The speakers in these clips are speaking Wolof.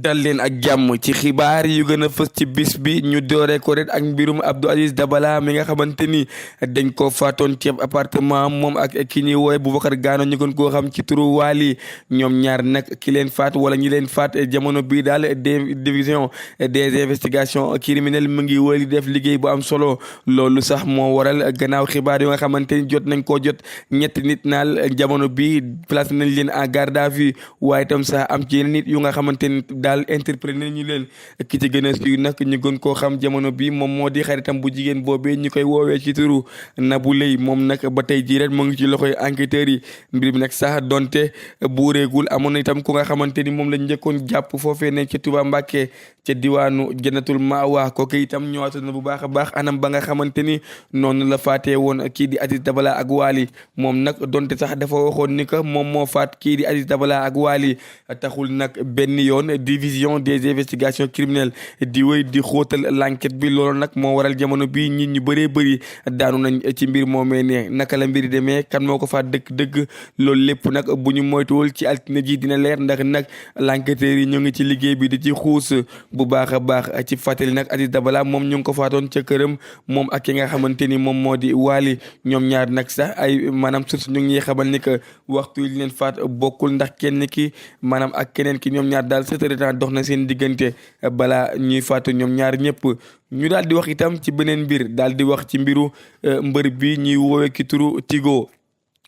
dal leen ak jàmm ci xibaar yu gën a fës ci bis bi ñu dooree ko rek ak mbirum Abdou Aziz Dabala mi nga xamante ni dañ ko faatoon ci appartement moom ak ki ñuy woowe Boubacar Gano ñu gën koo xam ci turu Wali ñoom ñaar nag ki leen faat wala ñi leen faat jamono bii daal division des investigations criminelles mu ngi wëli def liggéey bu am solo loolu sax moo waral gannaaw xibaar yu nga xamante ni jot nañ koo jot ñetti nit naal jamono bi placé nañ leen en garde à vue waaye itam sax am ci yeneen nit yu nga xamante ni daal entrepreneur ñu leen ki ci gën a siiw nag ñu gën koo xam jamono bi moom moo di xaritam bu jigéen boobee ñu koy woowee ci turu Nabou Leye moom nag ba tey jii rek mu ngi ci loxoy enquêteurs yi mbir bi nag sax donte buureegul amoon na itam ku nga xamante ni moom lañ njëkkoon jàpp foofee ne ca Touba Mbacké ca diwaanu Jannatul Ma'wa kooku itam ñëwaat na bu baax a baax anam ba nga xamante ni noonu la faatee woon kii di Aziz Dabala ak Wali moom nag donte sax dafa waxoon ni que moom moo faat kii di Aziz Dabala ak Wali taxul nag benn yoon division des investigations criminelles di wéy di xóotal l'enquête bi loolu nag moo waral jamono bi nit ñu bëree bëri daanu nañ ci mbir moomee ne naka la mbiri demee kan moo ko faat dëgg-dëgg loolu lépp nag bu ñu moytuwul ci altine ji dina leer ndax nag l'enquêteurs yi ñu ngi ci liggéey bi di ci xuus bu baax a baax ci fàttali nag Aziz Dabala moom ñu ngi ko faatoon ca këram moom ak ki nga xamante ni moom moo di Wali ñoom ñaar nag sax ay maanaam source ñu ngi xamal ni que waxtu yi leen faat bokkul ndax kenn ki maanaam ak keneen ki ñoom ñaar daal 7 heures de temps dox na seen diggante balaa ñuy faatu ñoom ñaar ñëpp ñu daal di wax itam ci beneen mbir daal di wax ci mbiru mbër bi ñuy woowee ki turu Tigo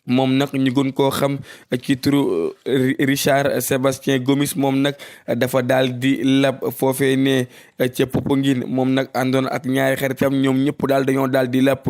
moom nag ñu gën koo xam ci turu Richard Sébastien Gomis moom nag dafa daal di lab foofee ne ca Popenguine moom nag àndoon ak ñaari xaritam ñoom ñëpp daal dañoo daal di lap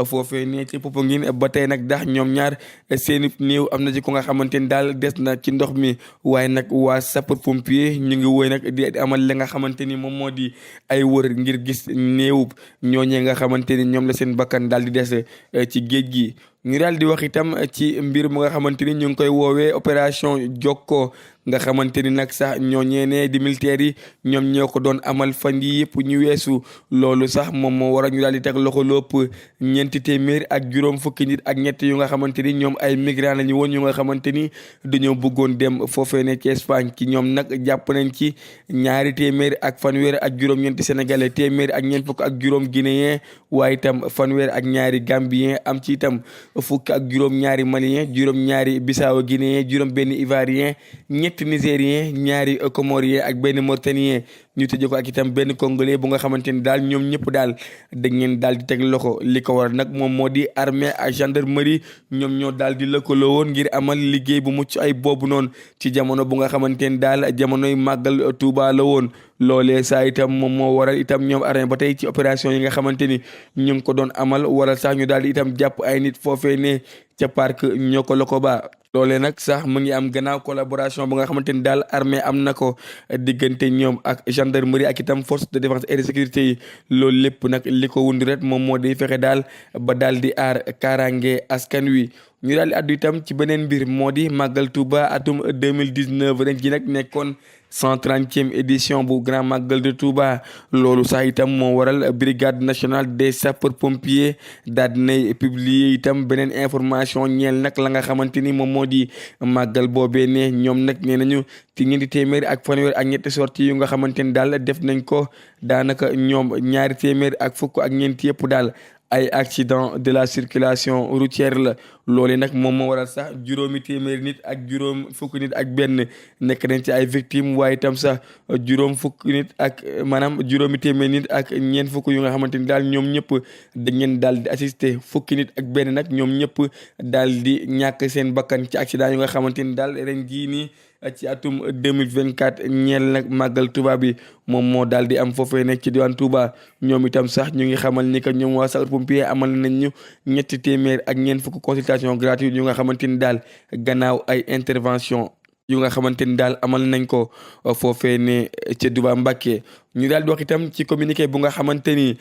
foofee ne ca Popenguine ba tey nag dax ñoom ñaar seeni néew am na ci ko nga xamante ni daal des na ci ndox mi waaye nag waa sapeur pompier ñu ngi woy nag di amal li nga xamante ni moom moo di ay wër ngir gis néew ñooñee nga xamante ni ñoom la seen bakkan daal di des ci géej gi ñu daal di wax itam ci mbir mu nga xamante ni ñu ngi koy woowee opération Jokko nga xamante ni nag sax ñoo ñeenee di militaires yi ñoom ñoo ko doon amal fan yi yëpp ñu weesu loolu sax moom moo war a ñu daal di teg loxo lépp ñeenti téeméer ak juróom fukki nit ak ñett yu nga xamante ni ñoom ay migrants lañu woon yu nga xamante ni dañoo bëggoon dem foofee ne ci Espagne ci ñoom nag jàpp nañ ci ñaari téeméer ak fanweer ak juróom-ñeenti sénégalais téeméer ak ñeent fukk ak juróom guinéen waaye itam fanweer ak ñaari gambien am ci itam fukk ak juróom ñaari malien juróom ñaari bissau guinéen juróom benn ivoirien ñetti nigérien ñaari comorien ak benn mauritanien ñu tëjee ko ak itam benn congolais bu nga xamante ni daal ñoom ñëpp daal dañ leen daal di teg loxo li ko war nag moom moo di armée ak gendarmerie ñoom ñoo daal di lëkkaloo woon ngir amal liggéey bu mucc ay boobu noonu ci jamono bu nga xamante ni daal jamonoy màggal Tuuba la woon loolee saa itam moom moo waral itam ñoom armée ba tey ci opération yi nga xamante ni ñu ngi ko doon amal waral sax ñu daal di itam jàpp ay nit foofee ne ca parc Niokolo-Koba loolee nag sax mu ngi am gannaaw collaboration bu nga xamante ni daal armée am na ko diggante ñoom ak gendarmerie ak itam force de défense et de sécurité yi loolu lépp nag li ko wundi ret moom moo di fexe daal ba daal di aar kaaraange askan wi ñu daal di addu itam ci beneen mbir moo di màggal Touba atum 2019 ren ji nag nekkoon 130e édition bu grand magal de Touba loolu sax itam moo waral brigade nationale des sapeurs pompiers daal dinay publier itam beneen information ñeel nag la nga xamante ni moom moo di màggal boobee ne ñoom nag nee nañu ci ñeenti téeméer ak fanweer ak ñetti sorties yu nga xamante ni daal def nañ ko daanaka ñoom ñaari téeméer ak fukk ak ñeenti yëpp daal ay accident de la circulation routière la loole nag moom moo waral sax juróomi téeméeri nit ak juróom fukki nit ak benn nekk nañ ci ay victimes waaye itam sax juróom fukki nit ak maanaam juróomi téeméeri nit ak ñeent fukk yu nga xamante ni daal ñoom ñëpp dañ leen daal di assister fukki nit ak benn nag ñoom ñëpp daal di ñàkk seen bakkan ci accident yu nga xamante ni daal ren jii nii ci atum 2024 ñeel nag màggal Touba bi moom moo daal di am foofee nekk ci diwaan Touba ñoom itam sax ñu ngi xamal ni que ñoom waa sapeur pompier amal nañ ñu ñetti téeméer ak ñeent fukk consultation gratuite yu nga xamante ni daal gannaaw ay intervention yu nga xamante ni daal amal nañ ko foofee ne ca Touba Mbacké ñu daal di wax itam ci communiqué bu nga xamante ni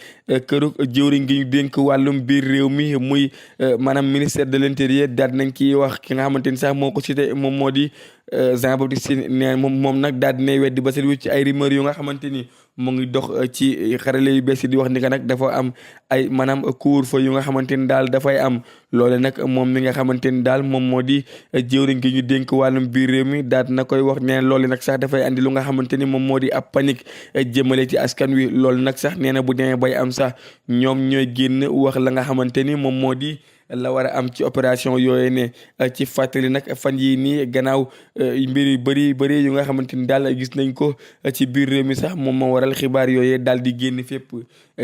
këru jëwriñ gi ñu dénk wàllum biir réew mi muy maanaam ministère de l'intérieur daal nañ ki wax ki nga xamante ni sax moo ko cité moom moo di Jean Baptiste Tine nee moom nag daal dinay weddi ba set wi ci ay rumeur yu nga xamante ni mu ngi dox ci xarale yu bees yi di wax ni que nag dafa am ay maanaam couvre-feu yu nga xamante ni daal dafay am loole nag moom mi nga xamante ni daal moom moo di jëwriñ gi ñu dénk wàllum biir réew mi daal na koy wax nee loole nag sax dafay andi lu nga xamante ni moom moo di ab panique jëmale ci askan wi loolu nag sax nee na bu demee bay am sax ñoom ñooy génn wax la nga xamante ni moom moo di la war a am ci opération yooyu ne ci fàttali nag fan yii nii gannaaw mbir yu bëri yu nga xamante ni daal gis nañ ko ci biir réew mi sax moom moo waral xibaar yooyu daal di génn fépp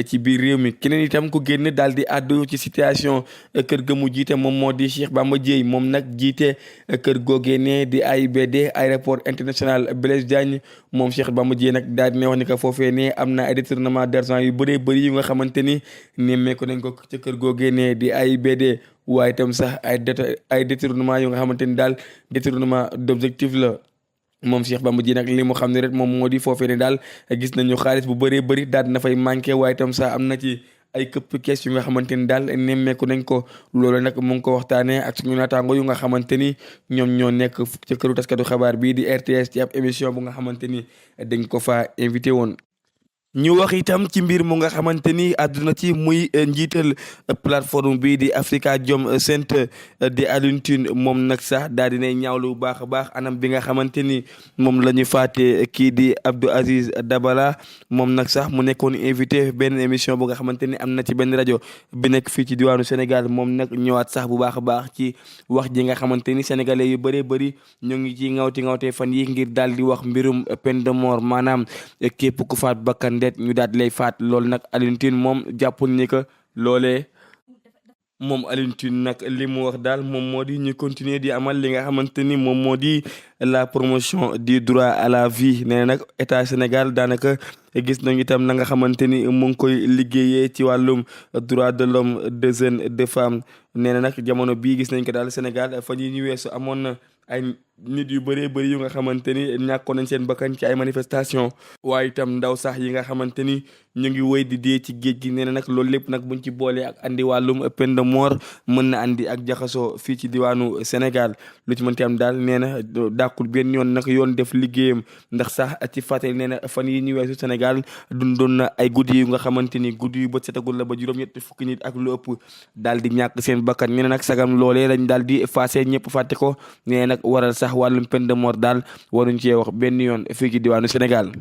ci biir réew mi keneen itam ku génn daal di àddu ci situation kër ga mu jiite moom moo di Cheikh Bamba Dièye moom nag jiite kër googee ne di AIBD aéroport international Blaise Diagne moom Cheikh Bamba Dièye nag daal di ne wax ni que foofee ne am na ay détournement d'argent yu bëree bëri yu nga xamante ni nemmeeku nañ ko ca kër googee ne di AIBD waaye itam sax ay détournement yu nga xamante ni daal détournement d'objectif la moom Cheikh Bamba Dièye nag li mu xam ne rek moom moo di foofee ne daal gis nañu xaalis bu bëree bëri daal dina fay manqué waaye itam sax am na ci ay këpp kees yu nga xamante ni daal nemmeeku nañ ko loolu nag mu ngi ko waxtaanee ak suñu naataango yu nga xamante ni ñoom ñoo nekk ca këru taskatu xabaar bii di RTS ci ab émission bu nga xamante ni dañ ko fa invité woon. ñu wax itam ci mbir mu nga xamante ni àdduna ci muy njiital plateforme bii di Afrikajom Center di Alioune Tine moom nag sax daal dinay ñaawlu bu baax a baax anam bi nga xamante ni moom la ñu faatee kii di Abdou Aziz Dabala moom nag sax mu nekkoon invité benn émission bu nga xamante ni am na ci benn rajo bi nekk fii ci diwaanu Sénégal moom nag ñëwaat sax bu baax a baax ci wax ji nga xamante ni sénégalais yu bëree bëri ñu ngi ci ngawtee fan yi ngir daal di wax mbirum peine de mort maanaam képp ku faat bakkan ñu daal di lay faat loolu nag Alioune Tine moom jàppul ni que loolee moom Alioune Tine nag li mu wax daal moom moo di ñu continuer di amal li nga xamante ni moom moo di la promotion du droit à la vie nee na nag état Sénégal daanaka gis nañu itam na nga xamante ni mu ngi koy liggéeyee ci wàllum droit de l'homme de jeunes de femmes nee na nag jamono bii gis nañ ko daal Sénégal fan yi ñu weesu amoon na ay nit yu bëree bëri yu nga xamante ni ñàkkoon nañ seen bakkan ci ay manifestation waaye itam ndaw sax yi nga xamante ni ñu ngi wéy di dee ci géej gi nee na nag loolu lépp nag buñ ci boolee ak andi wàllum peine de mort mën na andi ak jaxasoo fii ci diwaanu Sénégal lu ci mënti am daal nee na dàqul benn yoon nag yoon def liggéeyam ndax sax ci fàttali nee na fan yi ñu weesu Sénégal dundoon na ay guddi yu nga xamante ni guddi yu bët setagul la ba juróom-ñett fukki nit ak lu ëpp daal di ñàkk seen bakkan nee na nag sagam loolee lañ daal di effacé ñëpp fàtte ko nee nag waral sax wàllum peine de mort daal waruñ cee wax benn yoon fii ci diwaanu Sénégal.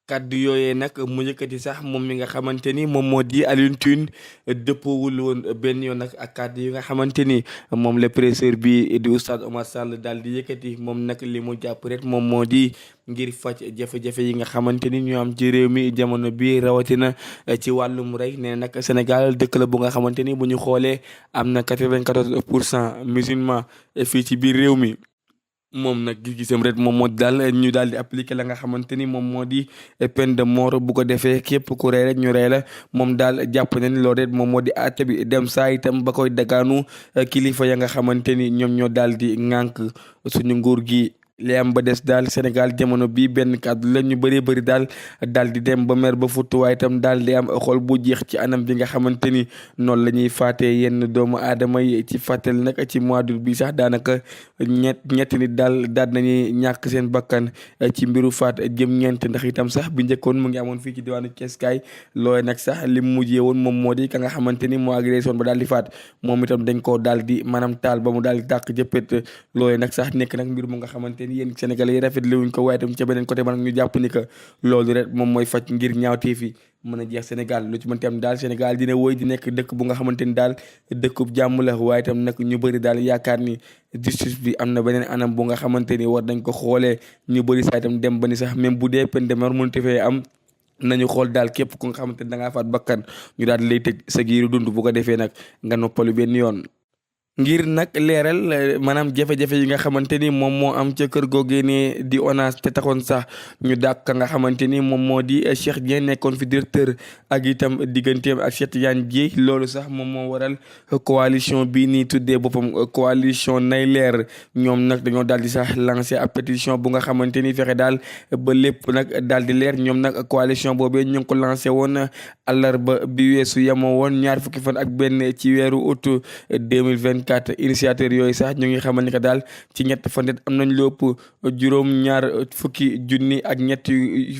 kaddu yooyee nag mu yëkkati sax moom mi nga xamante ni moom moo di Alioune Tine dëppoowul woon benn yoon nag ak kaddu yi nga xamante ni moom le presseur bi di Oustaz Oumar Sall daal di yëkkati moom nag li mu jàpp rek moom moo di ngir faj jafe-jafe yi nga xamante ni ñoo am ci réew mi jamono bi rawatina ci wàllum rey nee nag Sénégal dëkk la bu nga xamante ni bu ñu xoolee am na 94% musulman fii ci biir réew mi. moom nag gis-gisam rek moom moo daal ñu daal di appliquer la nga xamante ni moom moo di peine de mort bu ko defee képp ku rey rek ñu rey la moom daal jàpp na ni loolu rek moom moo di àtte bi dem saa itam ba koy dagaanu kilifa ya nga xamante ni ñoom ñoo daal di ŋànk suñu nguur gi. li am ba des daal Sénégal jamono bii benn kàddu la ñu bëree bëri daal di dem ba mer ba futt waaye itam daal di am xol bu jeex ci anam bi nga xamante ni noonu la ñuy faatee yenn doomu aadama yi ci fàttali nag ci mois d'août bi sax daanaka ñetti nit daal nañuy ñàkk seen bakkan ci mbiru faat jëm ñeent ndax itam sax bi njëkkoon mu ngi amoon fii ci diwaanu Thiès kaay looy nag sax li mu mujjee woon moom moo di ka nga xamante ni moo agressé woon ba daal di faat moom itam dañ koo daal di maanaam taal ba mu daal di tàkk jëppët looy nag sax nekk nag mbir mu nga xamante ni yéen Sénégalais yi rafetlu wuñ ko waaye tam ca beneen côté ba nag ñu jàpp ni que loolu rek moom mooy faj ngir ñaawteef yi mën a jeex Sénégal lu ci mënti am daal Sénégal dina woy di nekk dëkk bu nga xamante ni daal dëkkub jàmm la waaye tam nag ñu bëri daal yaakaar ni justice bi am na beneen anam bu nga xamante ni war nañ ko xoolee ñu bëri saa itam dem ba ni sax même bu dee peine de mort mënut fee am nañu xool daal képp ku nga xamante ni da ngaa faat bakkan ñu daal lay tëj sa giiru dund bu ko defee nag nga noppalu benn yoon. ngir nag leeral maanaam jafe-jafe yi nga xamante ni moom moo am ca kër googee ne di ONAS te taxoon sax ñu dàq nga xamante ni moom moo di Cheikh Dieng nekkoon fi directeur ak itam digganteem ak Cheikh Tidiane Dièye loolu sax moom moo waral coalition bii nii tuddee boppam coalition nay leer ñoom nag dañoo daal di sax lancé ab pétition bu nga xamante ni fexe daal ba lépp nag daal di leer ñoom nag coalition boobee ñu ngi ko lancé woon àllarba bi weesu yemoo woon ñaar fukki fan ak benn ci weeru août 2024 initiateur yooyu sax ñu ngi xamal ni que daal ci ñett fan am nañ lu ëpp juróom-ñaar fukki junni ak ñett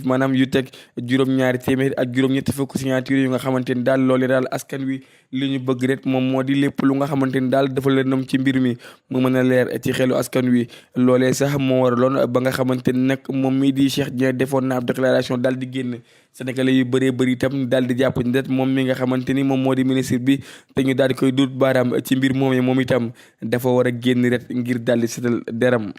maanaam yu teg juróom-ñaari téeméer ak juróom-ñetti fukk signature yu nga xamante ni daal loole daal askan wi li ñu bëgg rek moom moo di lépp lu nga xamante ni daal dafa lëndëm ci mbir mi mu mën a leer ci xelu askan wi loolee sax moo waraloon ba nga xamante ni nag moom mii di Cheikh Dieng defoon na ab déclaration daal di génn sénégalais yu bëree bëri itam daal di jàpp ni moom mi nga xamante ni moom moo di ministre bi te ñu daal di koy duut baaraam ci mbir moom itam dafa war a génn rek ngir daal di setal deram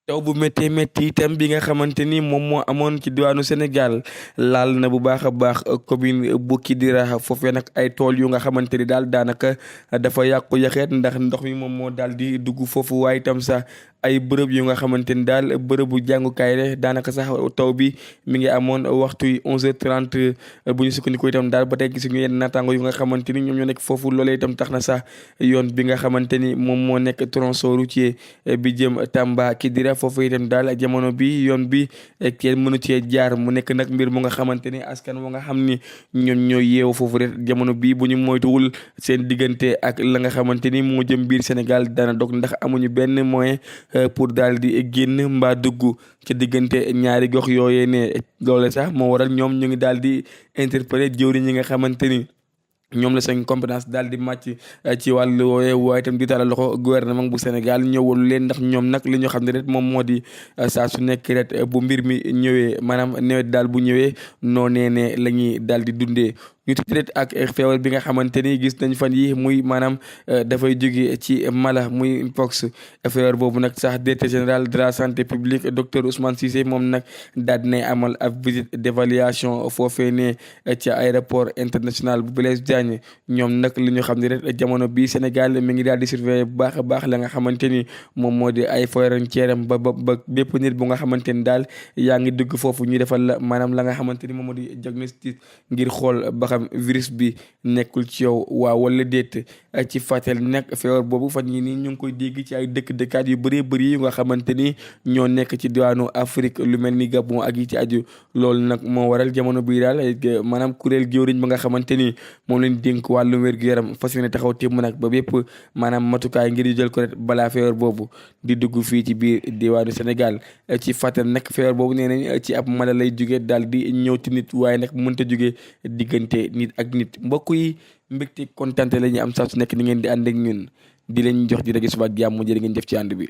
taw bu méttee métti itam bi nga xamante ni moom moo amoon ci diwaanu Sénégal laal na bu baax a baax commune bu Kidira foofee nag ay tool yu nga xamante ni daal daanaka dafa yàqu yaxeet ndax ndox mi moom moo daal di dugg foofu waaye itam sax ay bërëb yu nga xamante ni daal bërëbu jàngukaay la daanaka sax taw bi mi ngi amoon waxtu yi 11h30 bu ñu sukkandiku itam daal ba tey gisuñu yenn naataango yu nga xamante ni ñoom ñoo nekk foofu loolee itam tax na sax yoon bi nga xamante ni moom moo nekk tronçon routier bi jëm Tamba Kidira foofu itam daal jamono bi yoon bi kenn mënu cee jaar mu nekk nag mbir mu nga xamante ni askan wa nga xam ni ñoom ñoo yeewu foofu rek jamono bi bu ñu moytuwul seen diggante ak la nga xamante ni moo jëm biir Sénégal dana dog ndax amuñu benn moyen pour daal di génn mbaa dugg ci diggante ñaari gox yooyee ne loole sax moo waral ñoom ñu ngi daal di interpeller jëwriñ ñi nga xamante ni ñoom la seen compétence daal di màcc ci wàllu woowe waaye itam di tàllal loxo gouvernement bu Sénégal ñëwul leen ndax ñoom nag li ñu xam ne rek moom moo di saa su nekk rek bu mbir mi ñëwee maanaam nawet daal bu ñëwee noo nee ne la ñuy daal di dundee ñu tudd rek ak feebar bi nga xamante ni gis nañ fan yi muy maanaam dafay jóge ci mala muy mpox feebar boobu nag sax directeur général de la santé publique docteur Ousmane Cissé moom nag daal dinay amal ab visite d'évaluation foofee ne ci aéroport international bu Blaise Diagne ñoom nag li ñu xam ne rek jamono bi Sénégal mi ngi daal di surveiller bu baax a baax la nga xamante ni moom moo di ay frontière am ba bépp nit bu nga xamante ni daal yaa ngi dugg foofu ñu defal la maanaam la nga xamante ni moom moo di diagnostic ngir xool ba virus bi nekkul ci yow waaw wala déet ci fàttali nag feebar boobu fan yi nii ñu ngi koy dégg ci ay dëkkaat yu bëree bëri yu nga xamante ni ñoo nekk ci diwaanu Afrique lu mel ni Gabon ak yi ci aju loolu nag moo waral jamono bii daal maanaam kuréel jëwriñ ba nga xamante ni moom lañ dénk wàllu wér-gu-yaram fas yéene taxaw témm nag ba bépp maanaam matukaay ngir jël ko rek balaa feebar boobu di dugg fii ci biir diwaanu Sénégal ci fàttali nag feebar boobu nee nañ ci ab mala lay jóge daal di ñëw ci nit waaye nag mënta jóge diggante nit ak nit mbokk yi mbégte kontante la ñuy am saa su nekk ni ngeen di ànd ak ñun di leen jox di rek suba ak jàmm jërë ngeen jëf ci ànd bi